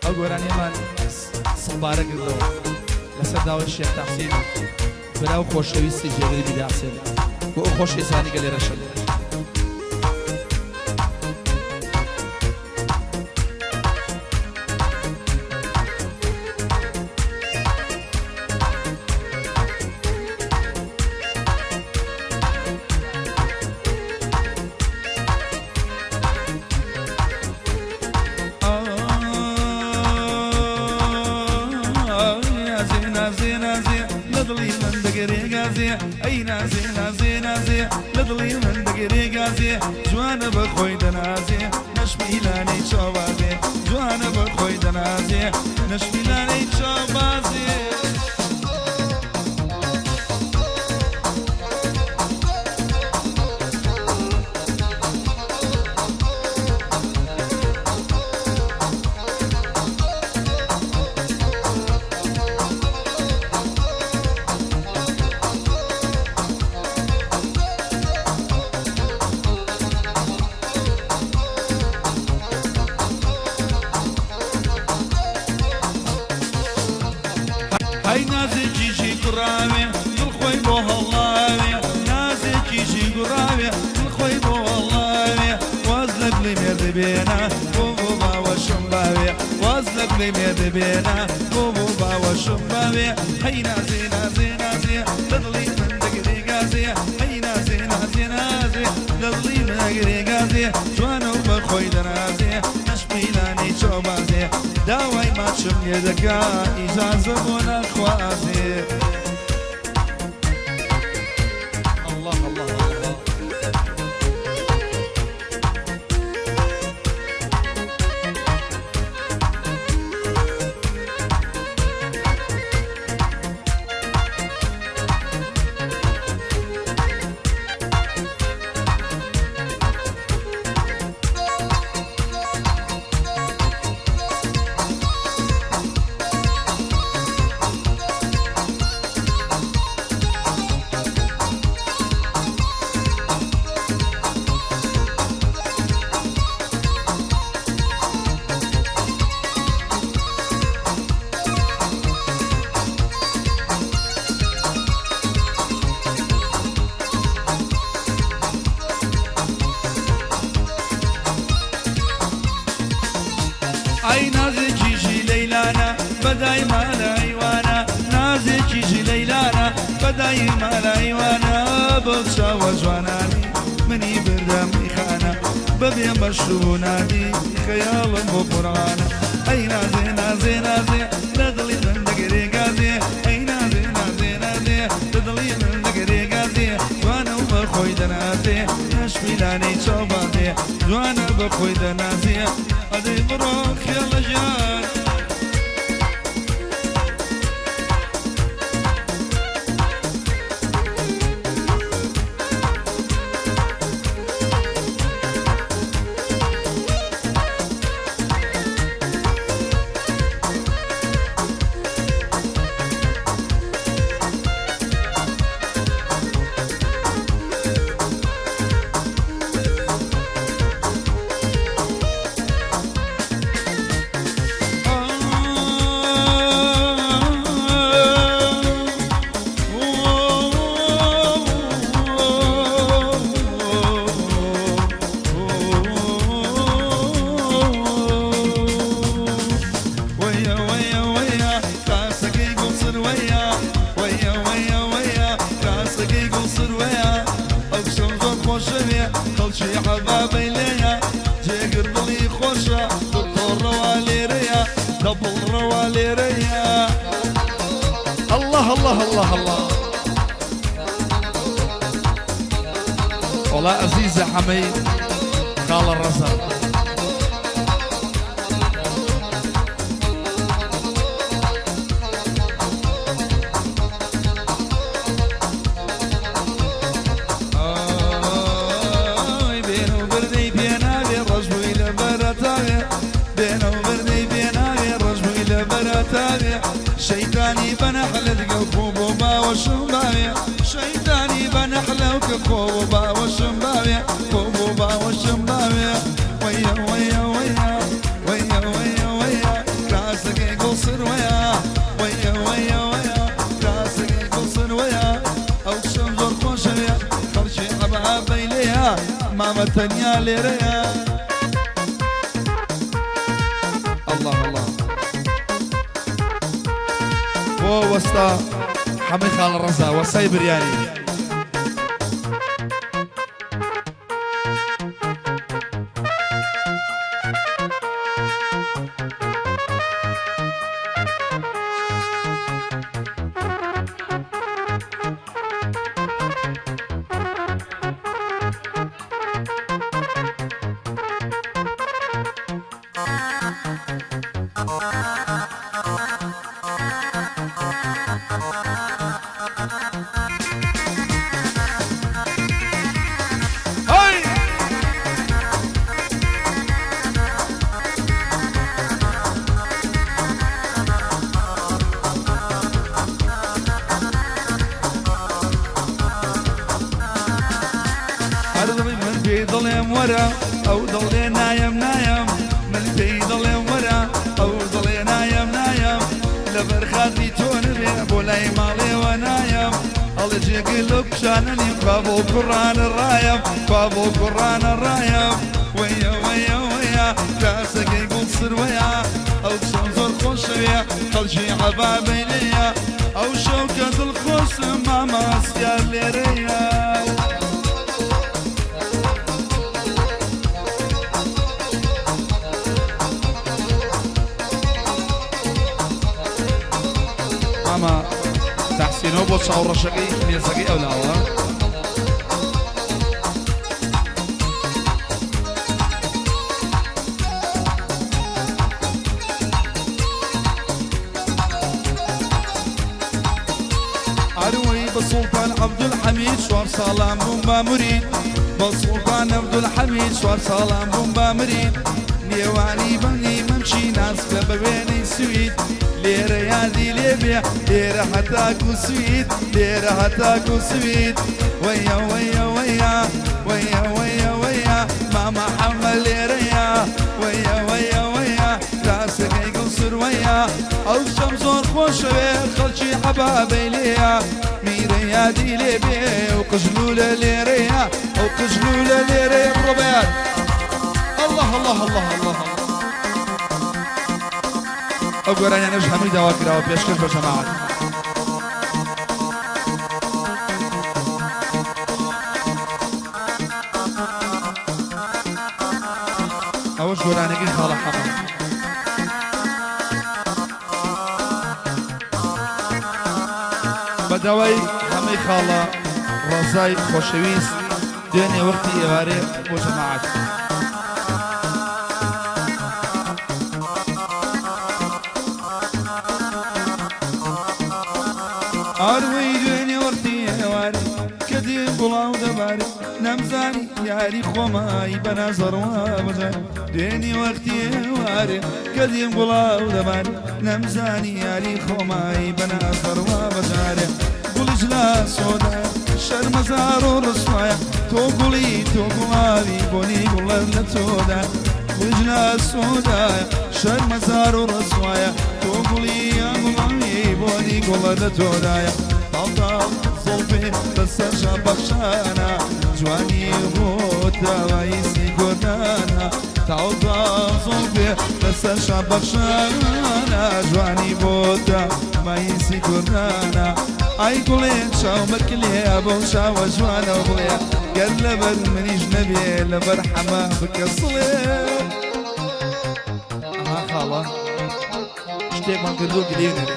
ئەو گۆرانیەمان سڵبارە کردەوە لەسەر داوای شێخ تەحسین برا و خۆشەویستی جێگری میرا حسێن بۆ ئەو خۆشەویستانی کە لێرەشن. جوانە بە خۆی دەنازێ نەشمیلانەی چاوبازێ جوانە بە خۆی دەنازێ نەشمیلانەی چاوبازێ. هەی نازێکیشی گوڕاوێ دڵ خۆی بۆ هەڵاوێ نازێکیشی گوڕاوێ دڵ خۆی بۆ هەڵاوێ واز لە گوڵی مێردە بێنە بۆ بۆ باوەشم باوێ واز لە گوڵی مێردە بێنە بۆ بۆ باوەشم باوێ هەی نازێ نازێ نازێ لە دڵی من دەگرێ گازێ هەی نازێ نازێ نازێ لە دڵی من دەگرێ گازێ جوانە و بە خۆی دەنازێ نەشمیلانەی چاوبازێ داوای ماچم لێ دەکا ئیجازە بۆ ناخوازێ. الله الله الله. ئای نازێکیشی لەیلانە بەدای مالە ئەیوانە نازێکیشی لەیلانە بەدای مالە ئەیوانە بەو چاوە جوانانی منی بردە میخانە بەبێ مەشروونانی خەیاڵم بۆ قورعانە ئەی نازێ نازێ نازێ لە دڵی من دەگرێ گازێ ئەی نازێ نازێ نازێ لە دڵی من دەگرێ گازێ جوانە و بە خۆی دەنازێ نەشمیلانەی چاوبازێ جوانە بە خۆی دەنازێ ئەدەی بڕۆ خێڵە ژیان. وەیە وەیە وەیە کاسەکەی گوڵ سروەیە وەیە وەیە وەیە کاسەکەی گوڵ سروەیە ئەو کچەم زۆر خۆشەوێ خەڵکی حەبابەی لێیە جێگر دڵی خۆشە دکتۆر ڕەوا لێرەیە دەبڵ ڕەوا لێرەیە. الله الله الله الله. وەڵا ئەزیزە حەمەی خاڵە ڕەزا. ئای بێنە و بردەی پێناوێ ڕەش بووی لە بەرەتاوێ بێنە و بردەی پێناوێ ڕەش بووی لە بەرەتاوێ شەیتانی بە نەحلت گەو خۆ بۆ باوەشم باوێ شەیتانی بە نەحلەو کە خۆ بۆ باوەشم باوێ خۆ بۆ باوەشم باوێ وەیە وەیە وەیە وەیە وەیە وەیە. لێرەیە، مامە تەنیا لێرەیە. اللە اللە بۆ وەستا حەمەی خاڵە ڕەزا وەسای بریانی. هەی! هەر دڵی من پێی دەڵێم وەرە ئەو دەڵێ نایەم نایەم من پێی دەڵێم وەرە ئەو دەڵێ نایەم نایەم لەبەر خاتری تۆ نەبێ بۆ لای ماڵێوە نایەم ئەڵێ جێگەی لەو کچانە نیم با بۆ کوڕانە ڕایەم با بۆ کوڕانە ڕایەم وەیە وەیە وەیە کاسەکەی گوڵ سروەیە ئەو کچەم زۆر خۆشەوێ خەڵکی عەبابەیلەیە ئەو شەو کە دڵخۆشم مامە هەستیار لێرەیە. مامە تەحسینەوە بۆ چاوڕەشەکەی مێزەکەی ئەو لاوە. ئەروەی بە سوڵتان عەبدولحەمید چوار ساڵان بووم بە مرید بە سوڵتان عەبدولحەمید چوار ساڵان بووم بە مرید نێوانی بەنی مەمکی ناسکە بە وێنەی سوید لێرە یادی لێبێ لێرە هەتاکو سوید لێرە هەتاکو سوید وەیە وەیە وەیە وەیە وەیە وەیە مامە حەمە لێرەیە وەیە وەیە وەیە تاسەکەی گوڵ سروەیە ئەو شەم زۆر خۆشەوێ خەڵکی عەبابەی لێیە میرە یادی لێ بێ و قژلولە لێرەیە ئەو قژلولە لێرەیە بڕۆ بەیاد الله الله الله الله ئەو گۆرانیانەش هەمووی داوا کراوە پێشکەش بە جەماعەت. ئەوەش گۆرانیەکەی خاڵە حەمە. بە داوای حەمەی خاڵە ڕەزای خۆشەویست دوێنێ وەختی ئێوارێ بۆ جەماعەت. ئاروەی دوێنێ وەختی ئێوارێ کە دێم گوڵاو دەبارێ نەمزانی یاری خۆمای بە نازەڕوا بەجار دوێنێ وەختی ئێوارێ کە دێم گوڵاو دەبارێ نەمزانی یاری خۆمای بە نازەڕوا بەجارێ گوڵیش لە سۆدایە شەرمەزار و ڕسوایە تۆ گوڵی تۆ گوڵاوی بۆنی گوڵت لە تۆدا گوڵیش لە سۆدایە شەرمەزار و ڕسوایە تۆ گوڵی یا گوڵاوی بۆنی گوڵت لە تۆدایە تاڵ تاڵ زوڵفێ بەسەر شاپەخشانە جوانی بۆتە بایسی گۆردانە تاڵ تاڵ زوڵفێ بەسەر شاپەخشانە جوانی بۆتە بایسی گۆردانە ئای گوڵێ چاو مەکلێ بەو چاوە جوانە بڵێ گەر لەبەر منیش نەبێ لەبەر حەمە بکە سڵێ. ئەها خاڵە شتێکمان کردووە گلێ نەبێ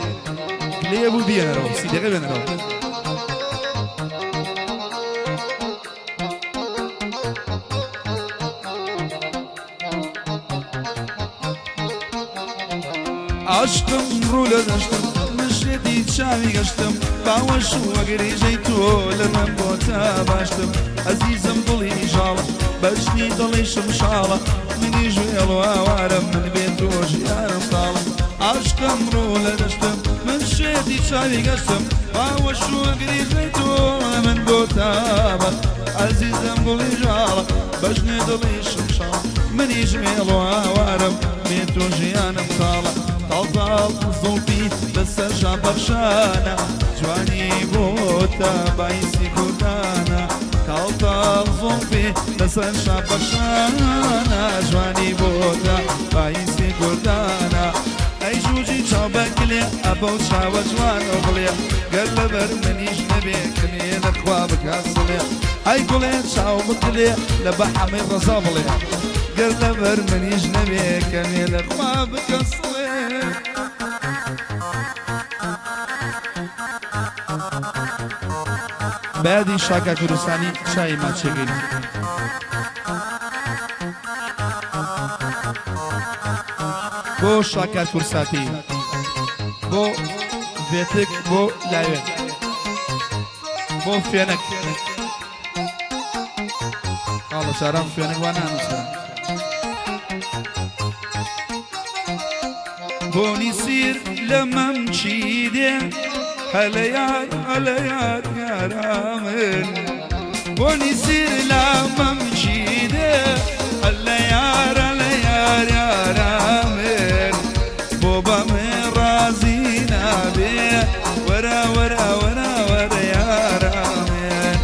گلێ بوو بێنەرەوە سیدەکە بێنەرەوە. عاشقم ڕوو لە دەشتم من شێتی چاوی گەشتم باوەش و وەگریژەی تۆ لە من بۆ تا باشتم ئەزیزم دڵی ژاڵە بەژنی دڵیشم شاڵە منیش وێڵ و ئاوارم من بێ تۆ ژیانم تاڵە عاشقم ڕوو لە دەشتم من شێتی چاوی گەشتم باوەش و وەگریژەی تۆ لە من بۆ تا باشتم ئەزیزم گوڵی ژاڵە بەژنی دڵیشم شاڵە منیش وێڵ و ئاوارم بێ تۆ ژیانم تاڵە تاڵ تاڵ زوڵفی لەسەر شان پەخشانە جوانی بۆتە بایسی کوردانە تاڵ. تاڵ تاڵ زوڵفی لەسەر شان بە شانە جوانی بۆتە بایسی کوردانە ئەی جوجی چاو بە گلێ ئەبەو چاوە جوانە بڵێ گەر لەبەر منیش نەبێ کەمێ لە خوا بکا سڵێ ئەی گوڵێ چاو بکلێ لە بە حەمەی ڕەزا بڵێ گەر لەبەر منیش نەبێ کەمێ لە خوا بکە سڵێ. بەیادی شاکا کوردستانی چای ماچێگەری. بۆ شاکار کورساتی بۆ ڤێتک بۆ لاوێن بۆ فێنک خاڵە چاران فێنک وا نانووسرا بۆنی سیر لە مەمکی دێ هەلە یار هەلە یار یارا من بۆنی سیر لە مەمکی دێ هەلە یار هەلە یار یارا من بۆ بە من ڕازی نابێ وەرە وەرە وەرە وەرە یارا من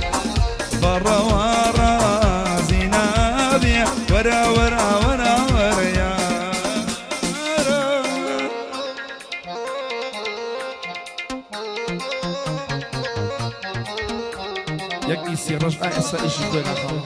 بەڕەوا ڕازی نابێ وەرە وەرە وەرە وەرە یارا. یەک ئیسی ڕەش ئا ئێستا ئیشی خۆی ناخەوە.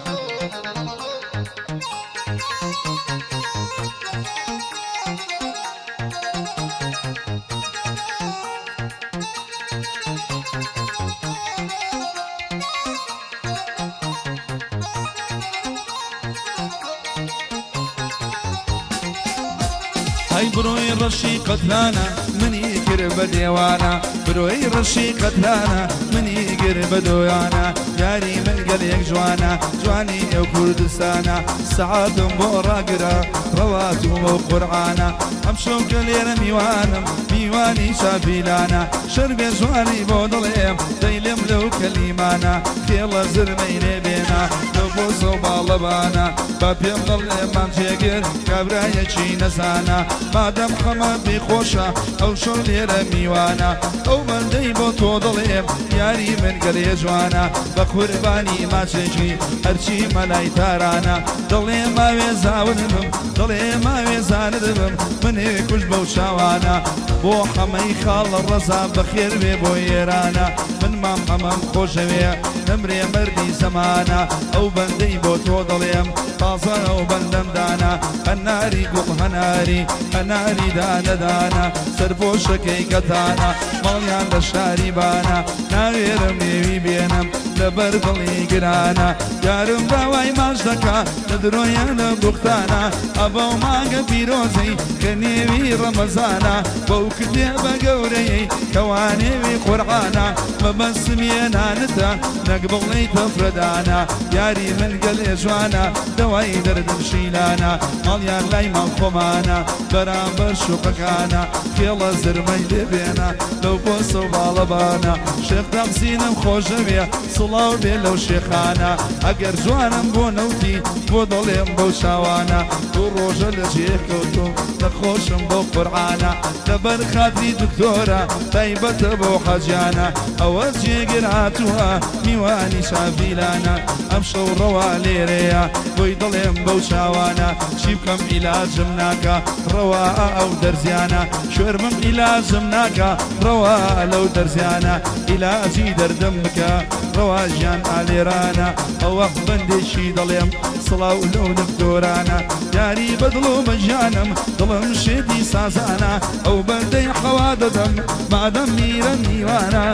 ئەی برۆی ڕەشی قەترانە منی گر بە دێوانە برۆی ڕەشی قەترانە منی گر بە دۆیانە یاری من گەلێک جوانە جوانی نێو کوردستانە سەعاتم بۆ ڕاگرە ڕەواتومە و قورعانە ئەمشەو کە لێرە میوانم میوانی چاپیلانە شەربێ جوانی بۆ دڵێم دەیلێم لەو کەلیمانە خێڵە زرمەی لێ بێنە لەو بۆسە و باڵەبانە با پێم دەڵێ مام جێگر کابرایەکی نەزانە مادەم حەمە پێی خۆشە ئەو شەو لێرە میوانە ئەو بەندەی بۆ تۆ دەڵێم یاری من گەلێ جوانە بە قوربانی ماچێکی هەرچی مەلای تارانە دەڵێ ماوێ زاون بم دەڵێ ماوێ زانت بم منێ کوش بەو چاوانە بۆ حەمەی خاڵە ڕەزا بەخێر بێ بۆ ئێرانە من مام حەمەم خۆشەوێ نەمرێ مەردی زەمانە ئەو بەندەی بۆ تۆ دەڵێم تازە ئەو بەندەم دانا هەناری گوڵ هەناری هەناری دانە دانە سەرپۆشەکەی کەتانە ماڵیان لە شاری بانە ناوێرم نێوی بێنم لەبەر دڵی گرانە یارم داوای ماچ دەکا لە درۆیە لە بوختانە ئەبەو مانگە پیرۆزەی کە نێوی ڕەمەزانە بەو کتێبە گەورەیەی کەوا نێوی قورعانە مەبەستم یێنانتە نەک بڵێی تەفرەدانە یاری من گەلێ جوانە دەوای دەردم شیلانە ماڵیان لای ماڵ خۆمانە بەرامبەر شوقەکانە خێڵە زرمەی لێ بێنە لەو بۆسە و باڵەبانە شێخ تەحسینم خۆشەوێ سڵاو بێ لەو شێخانە ئەگەر جوانم بۆ نەوتی بۆ دەڵێم بەو چاوانە دوو ڕۆژە لە جێ کەوتوم نەخۆشم بەو قورعانە لەبەر خاتری دکتۆرە تایبەتە بەو حاجیانە ئەوە جێگر هاتووە میوانی چاڤیلانە ئەمشەو ڕەوا لێرەیە بۆی دەڵێم بەو چاوانە چی بکەم عیلاجم ناکا ڕەوا ئەو دەرزیانە شوێرمم عیلاجم ناکا ڕەوا لەو دەرزیانە عیلاجی دەردم بکە ڕەوا ژیان ئالێرانە ئەوە بەندێکی دەڵێم سڵاو لەو دکتۆرانە یاری بە دڵ و بە ژیانم دڵم شێتی سازانە ئەو بەندەی حەوا دەدەم مادەم میرە میوانە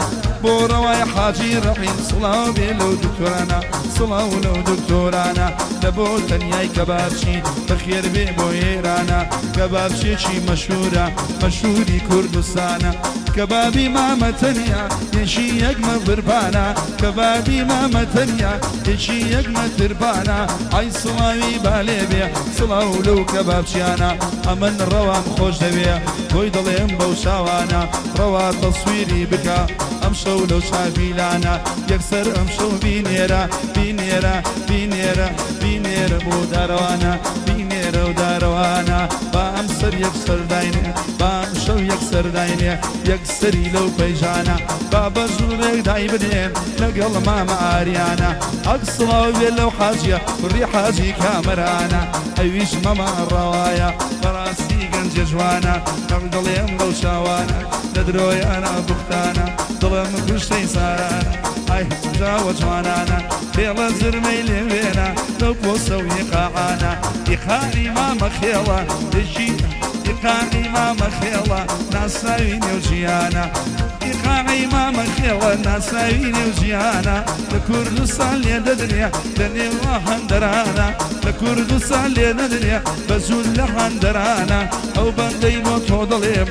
بۆ ڕەوای حاجی ڕەحیم سڵاو بێ لەو دکتۆرانە سڵاو لەو دکتۆرانە لە بۆ تەنیای کەبابچی بەخێر بێ بۆ ئێرانە کەبابچێکی مەشهورە مەشهوری کوردستانە کەبابی مامە تەنیا یەکی یەک مەبربانە کەبابی مامە تەنیا یەکی یەک مەتربانە ئای سڵاوی بالێ بێ سڵاو لەو کەبابچیانە ئەمن ڕەوام خۆش دەوێ بۆی دەڵێم بەو چاوانە ڕەوا تەسویری بکە ئەمشەو لەو چاڤیلانە یەکسەر ئەمشەو بینێرە بینێرە بینێرە بینێرە بۆ دارەوانە بینێرە و دارەوانە با ئەم سەر یەکسەر داینێ با ئەمشەو یەکسەر. یەکسەر داینێ یەک سەری لەو پەیژانە با بە ژوورێک دایبنێن لەگەڵ مامە ئاریانە ئەک سڵاو بێ لەو حاجیە کوڕی حاجی کامەرانە ئەویش مەمە ڕەوایە بەڕاستی گەنجێ جوانە ئەم دڵێم بەو چاوانە لە درۆیانە بوختانە دڵم کوشتەی سارانە ئای جاوە جوانانە خێڵە زرمەی لێ وێنە لەو پۆسە و ئیقاعانە ئیقاعی مامە خێڵە یەکی ئیقاعی مامە خێڵە ناسراوی نێو جیهانە ئیقاعی مامە خێڵە ناسراوی نێو جیهانە لە کوردستان لێ دەدرێ لە نێو هەندەرانە لە کوردستان لێ دەدرێ بە زوو لە هەندەرانە ئەو بەندەی بۆ تۆ دەڵێم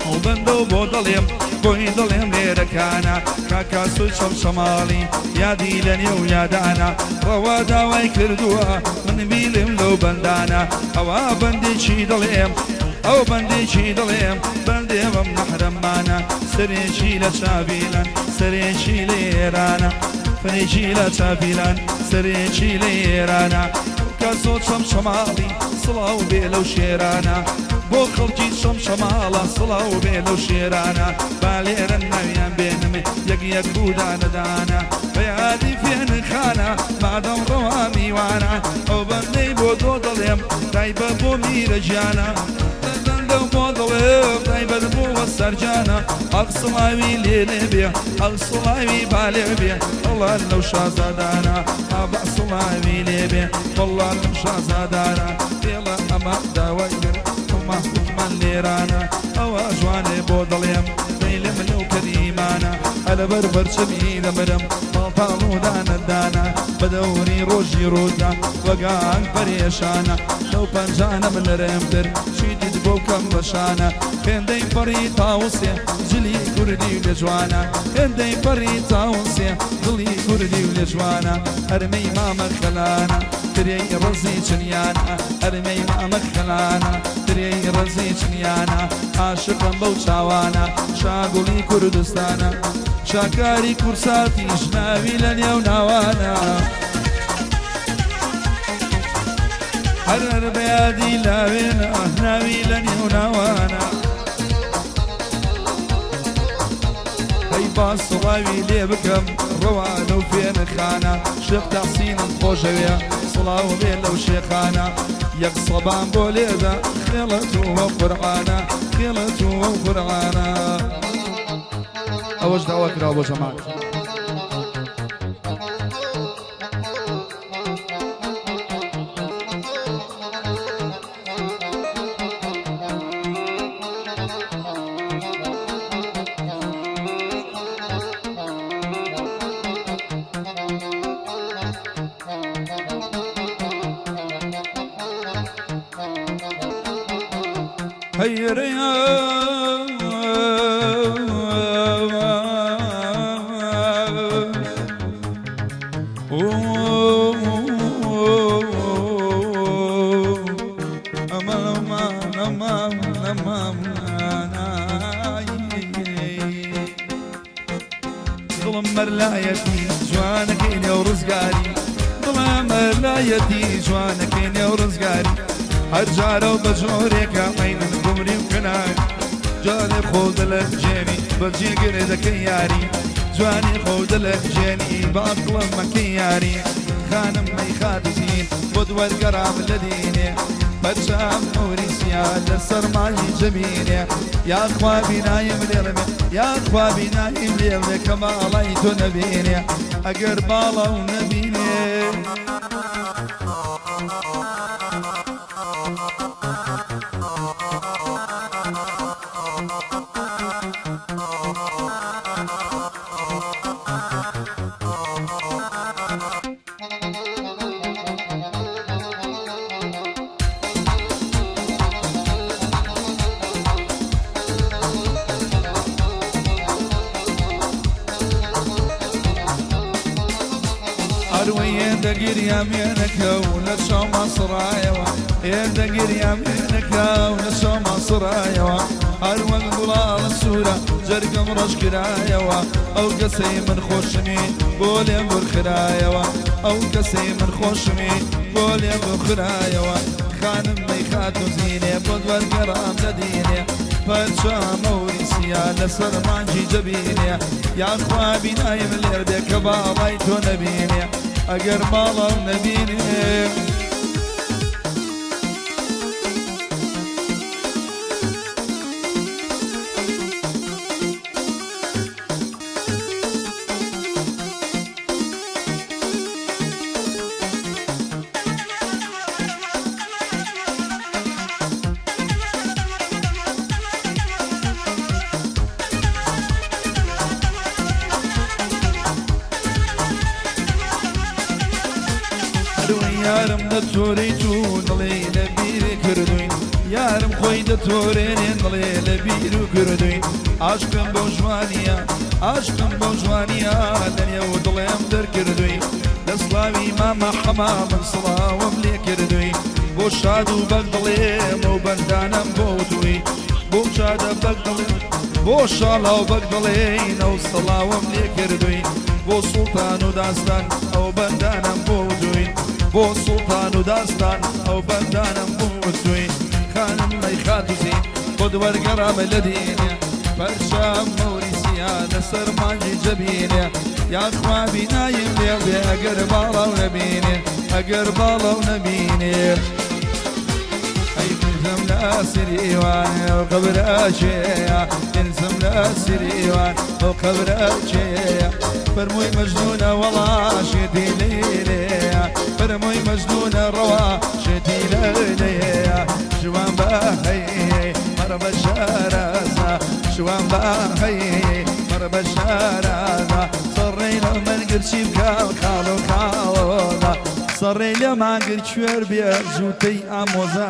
ئەو بەندە و بۆ دەڵێم بۆی دڵێم لێرەکانە کاکاسۆی چەمچەماڵی یادی لە نێو یادانە ڕەوا داوای کردووە من بیلم لەو بەندانە ئەوە بەندێکی دڵێم ئەو بەندێکی دڵێم بەندێوەم مەحرەمانە سەرێکی لە چاویلان سەرێکی لە ئێرانە سەرێکی لە چاویلان سەرێکی لە ئێرانە کە زۆر چەمچەماڵی سڵاو بێ لەو شێرانە بۆ خەڵکی چەمچەماڵە سڵاو بێ لەو شێرانە با لێرە ناویان بێنم یەک یەک و دانە دانە بە یادی فێنخانە مادەم ڕەوا میوانە ئەو بەندەی بۆ تۆ دەڵێم تایبەت بۆ میرە گیانە بەندە و بۆ دەڵێم تایبەت بۆ وەسەرجانە ئەک سڵاوی لێ لێ بێ ئەک سڵاوی با لێ بێ وەڵا لەو شازادانە ئابا سڵاوی لێ بێ وەڵا لەو شازادانە پێڵە ئەمە داوای کرد ئەمە وتمان لێرانە ئەوە جوانێ بۆ دەڵێم مەیلم لەو کەریمانە ئەلەبەر بەرچەمی دەمرم پاڵتاڵ و دانە دانە بە دەوری ڕۆژی ڕوودا وەگانگ پەرێشانە لەو پەنجانە من نەرمتر چیتت بۆ بکەم بە شانە هێندەی پەڕی تاوسێ جلی کوردی و لێ جوانە هێندەی پەڕی تاوسێ دڵی کوردی و لێ جوانە ئەرمەی مامە خەلانە ترێی ڕەزی چنیانە ئەرمەی مامە خەلانە ترێی ڕەزی چنیانە عاشقم بەو چاوانە شاگوڵی کوردستانە شاکاری کورساتیش ناوی لە نێو ناوانە هەر هەر بە یادی لاوێنە ناوی لە نێو ناوانە هەی با سڵاوی لێ بکەم ڕەوانە و فێنخانە شێخ تەحسینم خۆشەوێ سڵاو بێ لەو شێخانە یەک سەبام بۆ لێدە خێڵەت و قورعانە خێڵەت و قورعانە ئەوەش داوا کراوە بۆ جەماعەت. دڵم مەرلایەتی جوانەکەی نێو ڕزگاری دڵم مەرلایەتی جوانەکەی نێو ڕزگاری هەر جارە و بە جۆرێکە عینم گومری و کناری جارێ خۆ دەلەنجێنی بە جێگرێ دەکەی یاری جوانی خۆ دەلەنجێنی با دڵم مەکەی یاری خانم مەی خاتوزین بۆت وەرگەڕام لە دینێ پەرچام نوری سیا لەسەر ماهی جەبینێ یاخوا بینایم لێڵێ یاخوا بینایم لێڵێ کە باڵای تۆ نەبینێ ئەگەر باڵا و نەبینێ. ئەروەی هێندە گریام وێنەکە و لە چاومان سڕایەوە هێندە گریام وێنەکە و لە چاومان سڕایەوە هەروەک گوڵاڵە سوورە جەرگم ڕەش کرایەوە ئەو کەسەی من خۆشمی بۆ لێم بورخرایەوە ئەو کەسەی من خۆشمی بۆ لێم بخرایەوە خانم مەی خاتوو زینێ بۆ دوەرگەڕام لە دینێ. پەرچە مەوری سیا لەسەر مانگی جەبینێ یاخوا بینایم لێر بێ کە باڵای تۆ نەبینێ ئەگەر باڵاو نەبینێ. هەروەی یارم دەتۆرێیت و دڵێ لە بیر کردوین یارم خۆی دەتۆرێنێ دڵێ لە بیر و کردوین عاشقم بەو جوانیە عاشقم بەو جوانیە لە نێو دڵێم دەرکردووی لە سڵاوی مامە حەمە من سڵاوم لێ کردووی بۆ شاد و بەگ دڵێم و بەندانم بۆ وتووی بۆ شادە بەگ دڵێ بۆ شاڵاو بەگ دڵێین ئەو سڵاوم لێ کردووی بۆ سوڵتان و داستان ئەو بەندانم بۆ وتووی بۆ سوڵتان و داستان ئەو بەندانم بۆ وتووی خانم ئەی خاتوو زین خۆت وەرگەڕامە لە دینێ پەرچەم مەوری سیا لەسەر مانگی جەبینێ یاخوا بینایم لێ بێ ئەگەر باڵاو نەبینێ ئەگەر باڵاو نەبینێ ئەی بنزم لە سریوان ئەو قەبرەکێیە بنزم لە سریوان ئەو قەبرەکێیە فەرمووی مەجنونە وەڵا شێتی لەیلەیە فەرمووی مەجنونە ڕەوا شێتی لەیلەیە شوان بە هەی مەڕ بە شارەزا شوان بە هەی مەڕ بە شارەزا سەڕێ لە من گرچی بکە خاڵ و خاڵۆزا سەڕێ لە ماگر کوێر بێ زووتەی ئامۆزا.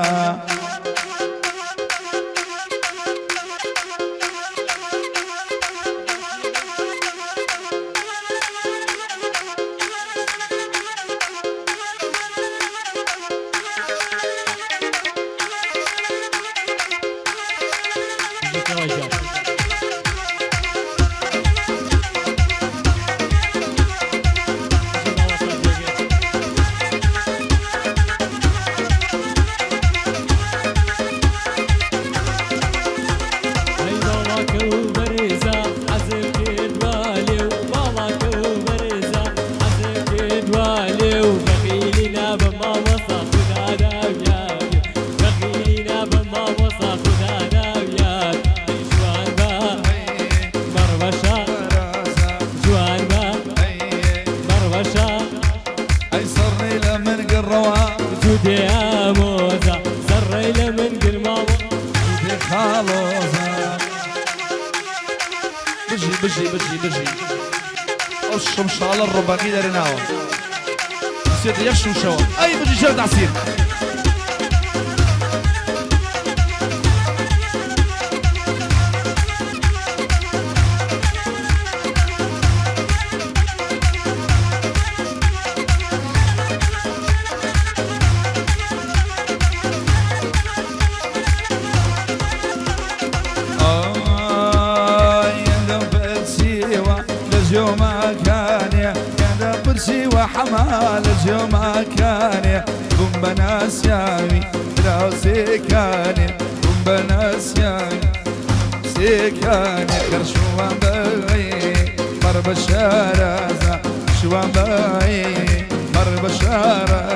ئەی سەڕێ لە من گڕەوە جووتێ خاڵۆزە. بژی بژی بژی بژی ئەو شمشاڵە ڕوبەقی دەرناوە سێتە یەک شوشەوە ئەی بژی شێر تەحسین. ئایندەم پرسیوە لە جۆماکانێ هێندە پرسیوە حەما لە جۆماکانێ بووم بە ناسیاوی دراوسێکانێ بووم بە ناسیاوی سێکانێ کەر شوان بەی مەڕ بە شارەزا شوان بەی مەڕ بە شارەزا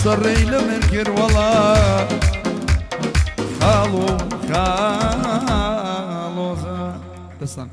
سەڕێی لە من کرد وەڵا خاڵ و خاڵۆزە دەستان.